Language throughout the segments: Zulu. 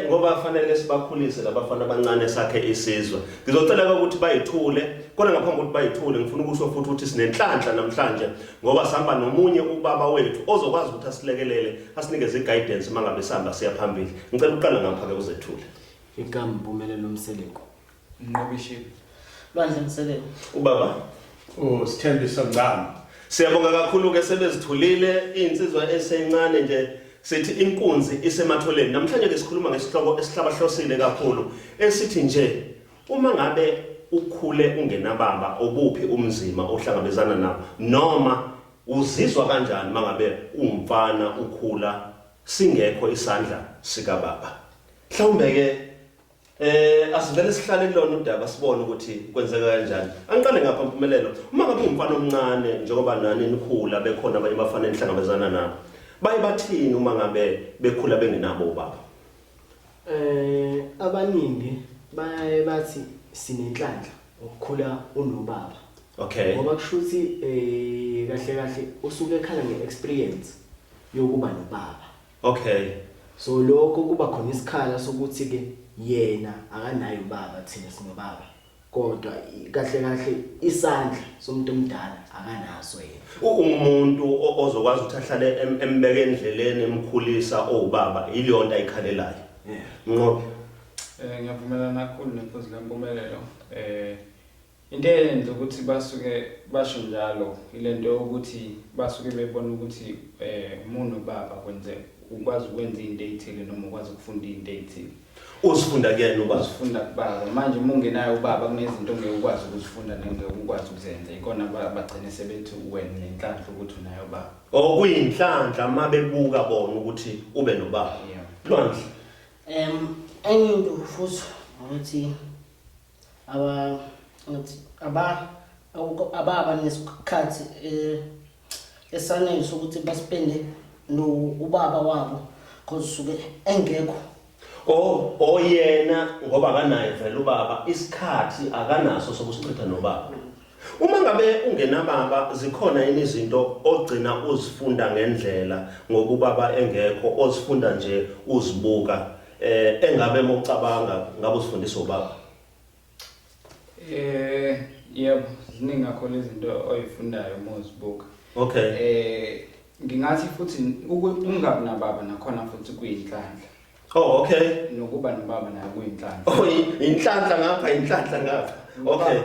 Ngoba fanele sibakhulise labafana abancane sakhe isizwe. Ngizocela ukuthi bayithule, kodwa ngaphambi kokuthi bayithule ngifuna ukusho futhi ukuthi sinenhlanhla namhlanje ngoba sihamba nomunye ubaba wethu ozokwazi ukuthi asilekelele, asinikeze i-guidance uma ngabe sihamba siya phambili. Ngicela uqala ngapha ke uzethule. Igama Mpumelelo Mseleku. Mnqobi Lwandle Mseleku. Ubaba uSithembiso Ngcama. Siyabonga kakhulu ke sebezithulile insizwa esencane nje sithi inkunzi isematholeni. Namhlanje ke sikhuluma ngesihloko esihlabahlosile kakhulu esithi nje uma ngabe ukhule ungenababa obuphi umzima ohlangabezana nabo noma uzizwa kanjani mangabe umfana ukhula singekho isandla sikababa. Mhlawumbe ke asivele sihlale kulona udaba sibone ukuthi kwenzeka kanjani. Angiqale ngapha Mpumelelo. Uma ngabe ungumfana omncane njengoba nani nikhula bekhona abanye abafana enihlangabezana nabo. Baye bathini uma ngabe bekhula bengenabo ubaba? Abaningi bayaye bathi sinenhlanhla ukukhula unobaba. Okay. Ngoba kusho ukuthi kahle kahle usuke ekhala ngeexperience yokuba nobaba. Okay. So lokho kuba khona isikhala sokuthi ke yena akanaye ubaba thina sinobaba. Kodwa kahle kahle isandla somuntu omdala akanaso yena. Umuntu ozokwazi ukuthi ahlale embeke endleleni emkhulisa owubaba ileyo nto ayikhalelayo. Mnqobi. Ngiyavumelana kakhulu nephuzu lempumelelo. Into eyenza ukuthi basuke basho njalo ilento yokuthi basuke bebona ukuthi uma unobaba kwenze ukwazi ukwenza into ey'thile noma ukwazi ukufunda into ey'thile. Uzifunda kuyena ubaba. Uzifunda kubaba. Manje uma ungenayo ubaba kunezinto ongeke ukwazi ukuzifunda nengeke ukwazi ukuzenza. Ikona bagcine sebethi wena unenhlanhla ukuthi unayo ubaba. Okuyinhlanhla uma bebuka bona ukuthi ube nobaba. Yeah. Lwandle. Enye into futhi ukuthi aba ngathi aba ababa nesikhathi esanele sokuthi baspende no ubaba wabo because usuke engekho. Oh, oyena ngoba akanaye vele ubaba, isikhathi akanaso sokusichitha nobaba. Uma ngabe ungenababa zikhona yini izinto ogcina uzifunda ngendlela ngoba ubaba engekho ozifunda nje uzibuka engabe mawucabanga ngabe uzifundisa ubaba? Yebo, ziningi kakhulu izinto oyifundayo uma uzibuka. Okay. Ngingathi futhi ukungabi nababa nakhona futhi kuyinhlanhla. Oh, okay. Nokuba nobaba nayo kuyinhlanhla. Oh, inhlanhla ngapha, inhlanhla ngapha. Okay.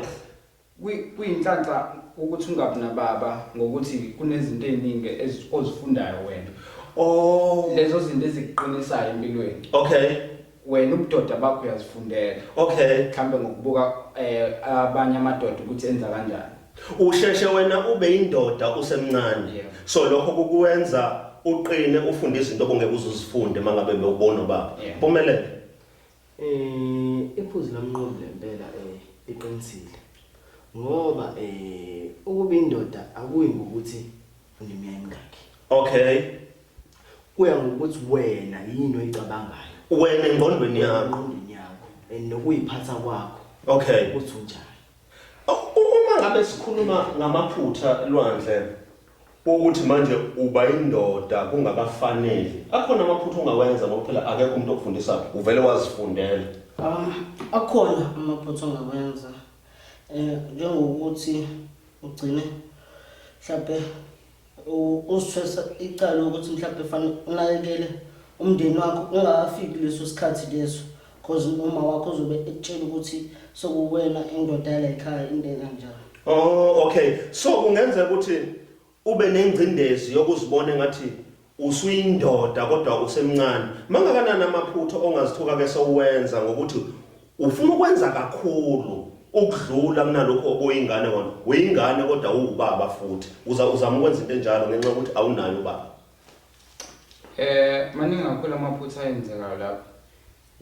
Kuyinhlanhla ukuthi ungabi nababa ngokuthi kunezinto eziningi ozifundayo wena. Oh. Lezo zinto ezikuqinisayo empilweni. Okay. Wena ubudoda bakho uyazifundela. Okay. Mhlambe ngokubuka abanye amadoda ukuthi enza kanjani. Usheshe wena ube indoda usemncane. Yeah. So lokho kukuwenza uqine ufunde izinto obungeke uzuzifunde mangabe bewubona ubaba. Yeah. Mpumelelo. Iphuzu lamnqobi lempela liqinisile. Ngoba ukuba indoda akuyi ngokuthi uneminyaka emingaki. Okay. Kuya ngokuthi wena yini oyicabangayo. Wena engqondweni yakho. Engqondweni yakho and nokuyiphatha kwakho. Okay. Ukuthi unjani. Uma ngabe sikhuluma ngamaphutha Lwandle ukuthi manje uba indoda kungakafanele. Akhona amaphutha ongawenza ngoba phela akekho umuntu okufundisayo, uvele wazifundela. Akhona amaphutha ongawenza. Njengokuthi ugcine mhlambe uzithwesa icala ukuthi mhlambe fanele unakekele umndeni wakho ungakafiki leso sikhathi leso because uma wakho uzobe ekutshela ukuthi sekuwena indoda yala ekhaya into enkanjalo. Oh, okay. So kungenzeka ukuthi ube nengcindezi yokuzibona engathi usuyindoda kodwa usemncane. Mangakanani amaphutha ongazithuka ke sowuwenza ngokuthi ufuna ukwenza kakhulu ukudlula kunalokho obuyingane kona. Uyingane kodwa uwubaba futhi. Uzama ukwenza into enjalo ngenxa yokuthi awunayo ubaba. Maningi kakhulu amaphutha ayenzekayo lapho.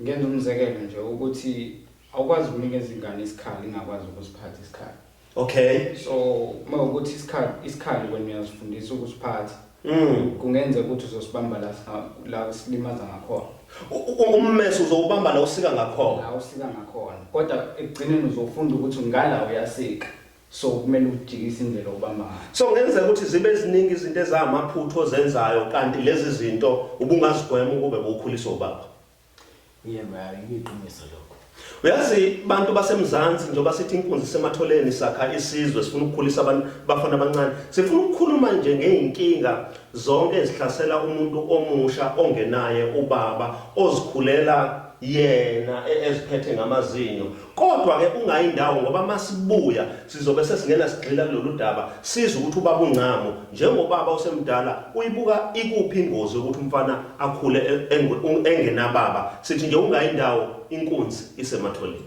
Ngenza umzekelo nje ukuthi awukwazi ukunikeza ingane isikhali ingakwazi ukusiphatha isikhali. Okay. So uma ukuthi isikhali wena uyazifundisa ukusiphatha. Kungenzeka ukuthi uzosibamba la silimaza ngakhona. Ummese uzowubamba la usika ngakhona. La usika ngakhona. Kodwa ekugcineni uzofunda ukuthi ngala uyasika. So kumele ujikise indlela obamba ngayo. So kungenzeka ukuthi zibe eziningi izinto ezamaphutha ozenzayo kanti lezi zinto ubungazigwema ukube bowukhuliswa ubaba. Yebo, hayi kuyiqiniso lokho. Uyazi bantu baseMzansi njengoba sithi inkunzi sematholeni sakha isizwe sifuna ukukhulisa abantu bafana abancane. Sifuna ukukhuluma nje ngeyinkinga zonke ezihlasela umuntu omusha ongenaye ubaba ozikhulela yena eziphethe ngamazinyo. Kodwa ke ungayi ndawo ngoba masibuya sizobe sesingena sigxila kulolu daba sizwe ukuthi ubaba uNgcamo njengobaba osemdala uyibuka ikuphi ingozi yokuthi umfana akhule engenababa. Sithi nje ungayi ndawo inkunzi isematholeni.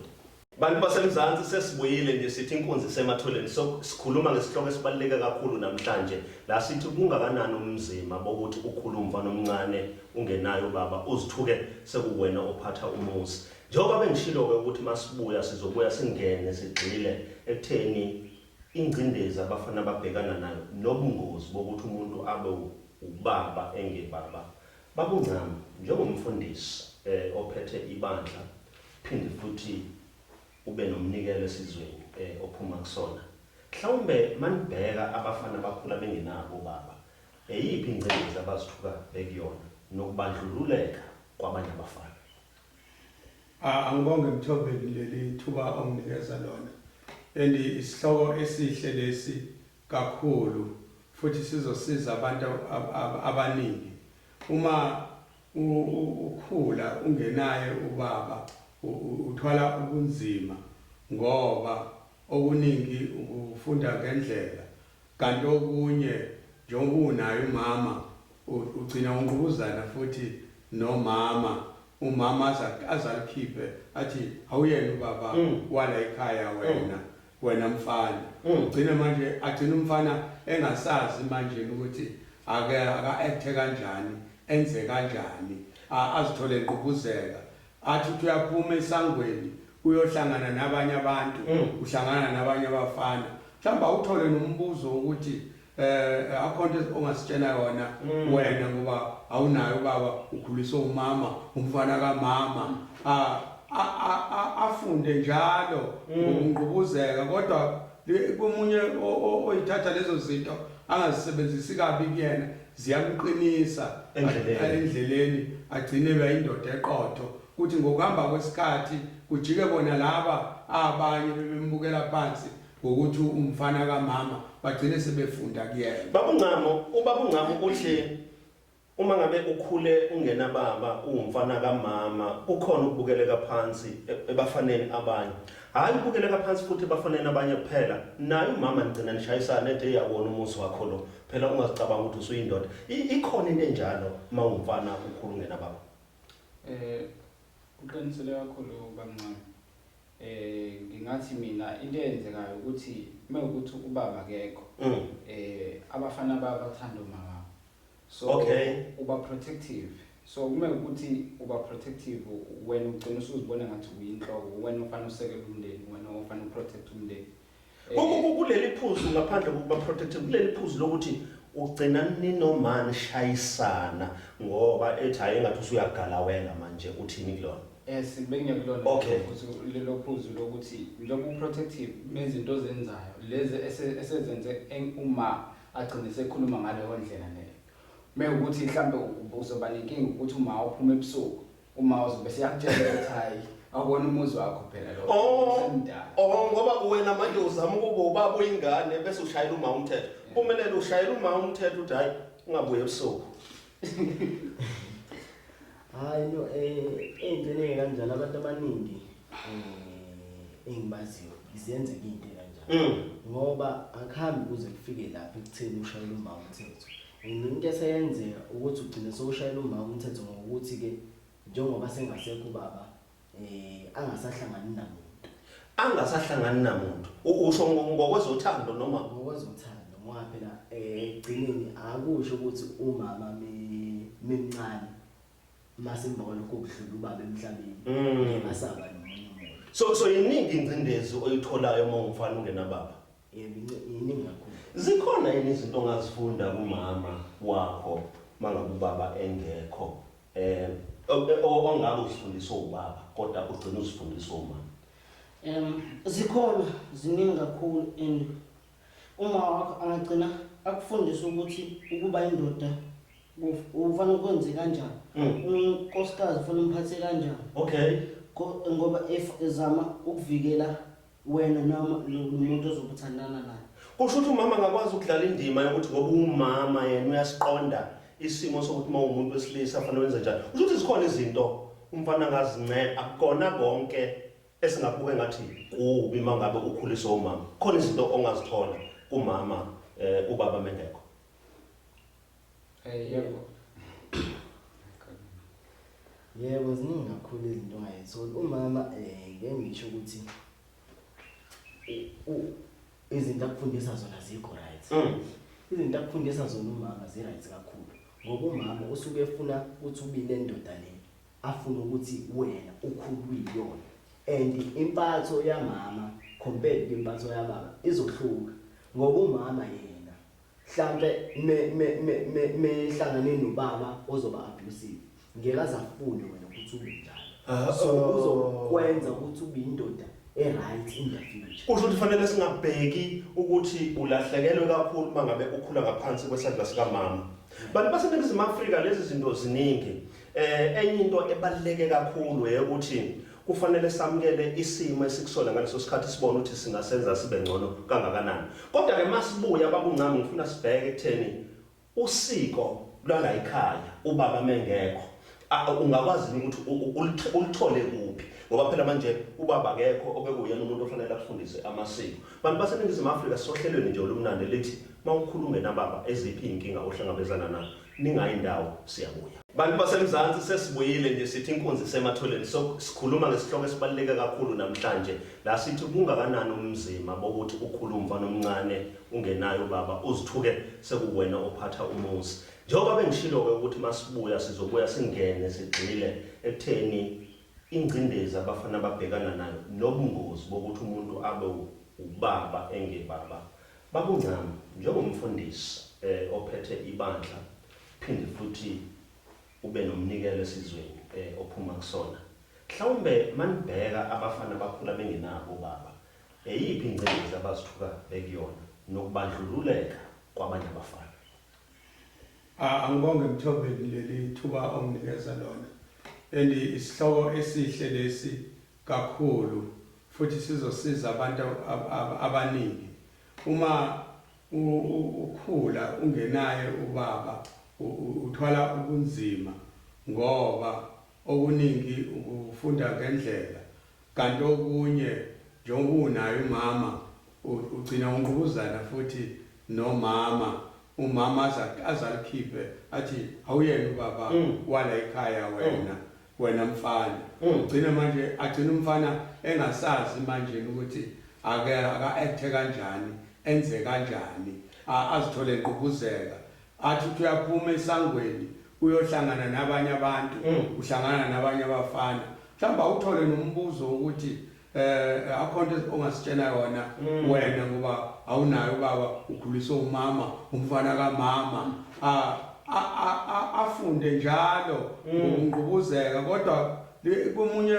Bantu baseMzansi sesibuyile nje sithi inkunzi isematholeni so sikhuluma ngesihloko esibaluleke kakhulu namhlanje la sithi kungakanani umzima bokuthi ukhule umfana omncane ungenaye ubaba uzithuke sekuwena ophatha umuzi. Njengoba bengishilo-ke ukuthi masibuya sizobuya singene sigxile ekutheni ingcindezi abafana ababhekana nayo nobungozi bokuthi umuntu abe ubaba engebaba. Baba uNgcamu, njengomfundisi eh, ophethe ibandla phinde futhi ube nomnikelo esizweni eh, ophuma kusona, mhlawumbe manibheka abafana abakhula bengenabo obaba, eyiphi ingcindezi abazithuka bekuyona nokubandlululeka kwabanye abafana? Ah, angibonge Mthombeni leli thuba onginikeza lona. And isihloko esihle lesi kakhulu futhi sizosiza abantu abaningi. Uma ukhula ungenaye ubaba uthwala ubunzima ngoba okuningi ukufunda ngendlela Kanti okunye njengoba unaye umama ugcina unqubuzana futhi nomama umama azalikhiphe athi awuyena ubaba wala ekhaya wena wena mfana ugcine manje agcine umfana engasazi manje ukuthi ake aka acte kanjani enze kanjani azithole enqubuzeka Athi uthi uyaphuma esangweni uyohlangana nabanye abantu, uhlangana nabanye abafana. Mhlawumbe awuthole nombuzo wokuthi eh akho nto ongasitshela yona wena ngoba awunayo ubaba ukhuliswe umama umfana kamama. Ah afunde njalo ngokungqubuzeka kodwa komunye oyithatha lezo zinto angazisebenzisi kabi kuyena ziyamqinisa Endleleni. endleleni agcine eba indoda eqotho kuthi ngokuhamba kwesikhathi kujike bona laba abanye bebembukela phansi ngokuthi umfana kamama bagcine sebefunda kuyena. Baba uNgcamo, ubaba uNgcamo uthi uma ngabe ukhule ungenababa uwumfana kamama kukhona ukubukeleka phansi ebafaneni abanye. Hhayi ukubukeleka phansi futhi ebafaneni abanye kuphela, naye umama nigcina nishayisana ethi eyi akuwona umuzi wakho lo. Phela ungazicabanga ukuthi usuyindoda. Ikhona into enjalo uma uwumfana ukhula ungenababa? Eh uqinisile kakhulu bamncane. Eh ngingathi mina into eyenzekayo ukuthi mewukuthi ubaba akekho. Eh abafana bayabathanda omama. So Okay. uba protective. So kume ukuthi uba protective wena ugcina usuzibona ngathi uyinhloko, wena ofanele usekele umndeni, wena ofanele uprotect umndeni. Kuleli phuzu ngaphandle kokuba protective kuleli phuzu lokuthi ugcina ninomani nishayisana ngoba ethi hayi engathi usuyagalawela manje uthini kulona? Yes, bengiyakulona Okay. futhi lelo phuzu lokuthi njengoba uprotective nezinto ozenzayo lezi esezenze uma agcine sekhuluma ngaleyo ndlela leyo. Mewukuthi mhlambe uzoba nenkinga ukuthi uma uphuma ebusuku uma uzobe seyakutshela ukuthi hayi awubona umuzi wakho phela lo Oh, usemdala. oh ngoba wena manje uzama ukuba ubaba uyingane bese ushayela uma umthetho. Mpumelelo ushayela uma umthetho uthi hayi ungabuye ebusuku. Hayi no ey'ntweni ey'kanjalo abantu abaningi engibaziyo ziyenzeka iy'nto ey'kanjalo. Ngoba akuhambi kuze kufike lapho ekutheni ushayele uma umthetho. And into eseyenzeka ukuthi ugcine sewushayela umama umthetho ngokuthi-ke njengoba sengasekho ubaba eh angasahlangani namuntu. Angasahlangani namuntu. Usho ngokwezothando noma? Ngokwezothando ngoba phela ekugcineni akusho ukuthi umama memncane mase emva kwalokho kudlula ubaba emhlabeni ngeke asaba nomunye umuntu. So iningi ingcindezi oyitholayo uma ungumfana ungenababa? Yebo, iningi kakhulu. Zikhona yini izinto ongazifunda kumama wakho mangabe ubaba engekho eh ongabe uzifundiswa ubaba kodwa ugcina uzifundiswa umama? Zikhona ziningi kakhulu and uma wakho angagcina akufundise ukuthi ukuba indoda. Ufanele ukwenze kanjani. Unkosikazi ufanele umphathe kanjani. Ngoba if ezama ukuvikela wena noma nomuntu ozobuthandana naye. Kusho ukuthi umama angakwazi ukudlala indima yokuthi ngoba umama yena uyasiqonda isimo sokuthi uma uwumuntu wesilisa fanele wenze njani. Kusho ukuthi zikhona izinto umfana angazincela, akukona konke esingabuka engathi kubi uma ngabe ukhuliswa umama. Khona izinto ongazithola kumama ubaba mengekho. Yebo. Yebo, ziningi kakhulu izinto ongayithola. Umama ngeke ngisho ukuthi izinto akufundisa zona azikho right. Izinto akufundisa zona umama zi-right kakhulu. Ngoba umama usuke efuna ukuthi ube le ndoda le afuna ukuthi wena ukhule uyiyona. And impatho yamama compared kwimpatho yababa izohluka. Ngoba umama yena mhlambe mehlangane nobaba ozoba abusive, ngeke aze afune wena ukuthi ube njalo. So uzokwenza ukuthi ube indoda e-right in the future. Kusho ukuthi fanele singabheki ukuthi ulahlekelwe kakhulu uma ngabe ukhula ngaphansi kwesandla sikamama. Bantu baseNingizimu Afrika, lezi zinto ziningi. Enye into ebaluleke kakhulu eyokuthi kufanele samukele isimo esikusona ngaleso sikhathi, sibone ukuthi singasenza sibe ngcono kangakanani. Kodwa ke masibuya babuncane, ngifuna sibheke ekutheni usiko lwala ekhaya ubaba mengekho, ungakwazi ukuthi ulithole kuphi, ngoba phela manje ubaba akekho obekuyena umuntu ofanele akufundise amasiko. Bantu baseNingizimu Afrika, sohlelweni nje olumnandi lithi mawukhuluma nababa, eziphi inkinga ohlangabezana nazo? Ningayi ndawo, siyabuya. Bantu baseMzansi, sesibuyile nje, sithi inkunzi isematholeni. So sikhuluma ngesihloko esibaluleke kakhulu namhlanje la sithi kungakanani umzima bokuthi ukhule umfana omncane ungenayo ubaba, uzithuke sekuwena ophatha umuzi. Njengoba bengishilo-ke ukuthi masibuya sizobuya singene sigxile ekutheni ingcindezi abafana babhekana nayo nobungozi bokuthi umuntu abe ubaba engebaba. Babuncane, njengomfundisi ophethe ibandla, phinde futhi ube nomnikelo esizweni ophuma kusona, mhlawumbe manibheka abafana bakhula bengenabo ubaba, eyiphi ingcindezi abazithuka bekuyona nokubandlululeka kwabanye abafana? Angibonge Mthombeni leli thuba onginikeza lona. And isihloko esihle lesi kakhulu, futhi sizosiza abantu abaningi. Uma ukhula ungenaye ubaba, uthwala ubunzima, ngoba okuningi ukufunda ngendlela, kanti okunye njengoba unaye umama ugcina unqubuzana futhi nomama. Umama azalikhiphe athi awuyena ubaba wala ekhaya wena, wena mfana. Ugcina manje agcina umfana engasazi manje ukuthi ake aka-acte kanjani, enze kanjani, azithole enqubuzeka, athi uthi uyaphuma esangweni uyohlangana nabanye abantu, uhlangana nabanye abafana, mhlawumbe awuthole nombuzo ukuthi akhona into ongasitshela yona wena, ngoba awunayo ubaba, ukhuliswe umama, umfana kamama. Afunde njalo ngokungqubuzeka, kodwa komunye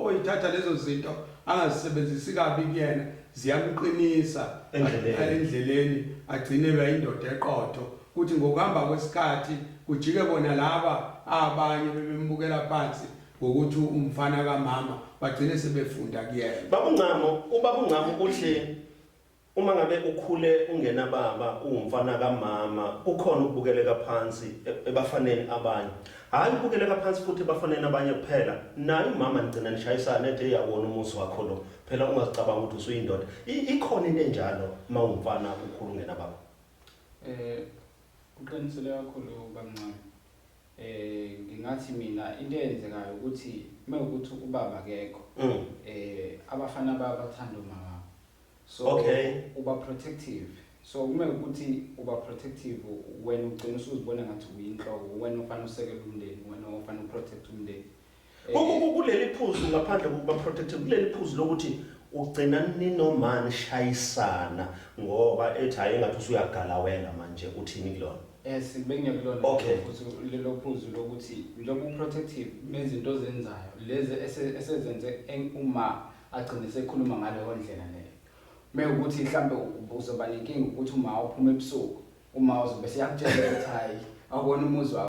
oyithatha lezo zinto angazisebenzisi kabi kuyena, ziyamqinisa endleleni, endleleni agcine eba indoda eqotho, kuthi ngokuhamba kwesikhathi kujike bona laba abanye bebembukela phansi ngokuthi umfana kamama, bagcine sebefunda kuyena. Babuncamo, ubabuncamo uthi uma ngabe ukhule ungenababa, uwumfana kamama, kukhona ukubukeleka phansi ebafaneni abanye. Hayi ukubukeleka phansi futhi ebafaneni abanye kuphela, naye umama nigcina nishayisana, ethi eyawona umuzi wakho lo, phela ungazicabanga ukuthi usuyindoda. Ikhona into enjalo uma uwumfana ukhule ungenababa? Uqinisele kakhulu bamncane. Ngingathi mina into eyenzekayo ukuthi mewukuthi ubaba akekho, abafana bayabathanda omama. So uba protective. So uma ukuthi uba protective, wena ugcina usuzibona ngathi uyinhloko, wena ofanele usekele umndeni, wena ofanele uprotect umndeni. Kuleli phuzu, ngaphandle kokuba protective, kuleli phuzu lokuthi ugcina ninoma nishayisana ngoba ethi hayi engathi usuyagala wena manje, uthini kulona? Bengiyakulona futhi lelo phuzu lokuthi njengoba uprotective nezinto ozenzayo lezi esezenze uma agcine sekhuluma ngaleyo ndlela leyo. Mewukuthi mhlambe uzoba nenkinga ukuthi uma uphuma ebusuku, uma uzobe seyakutshela ukuthi hayi Akuwona umuzi wakho.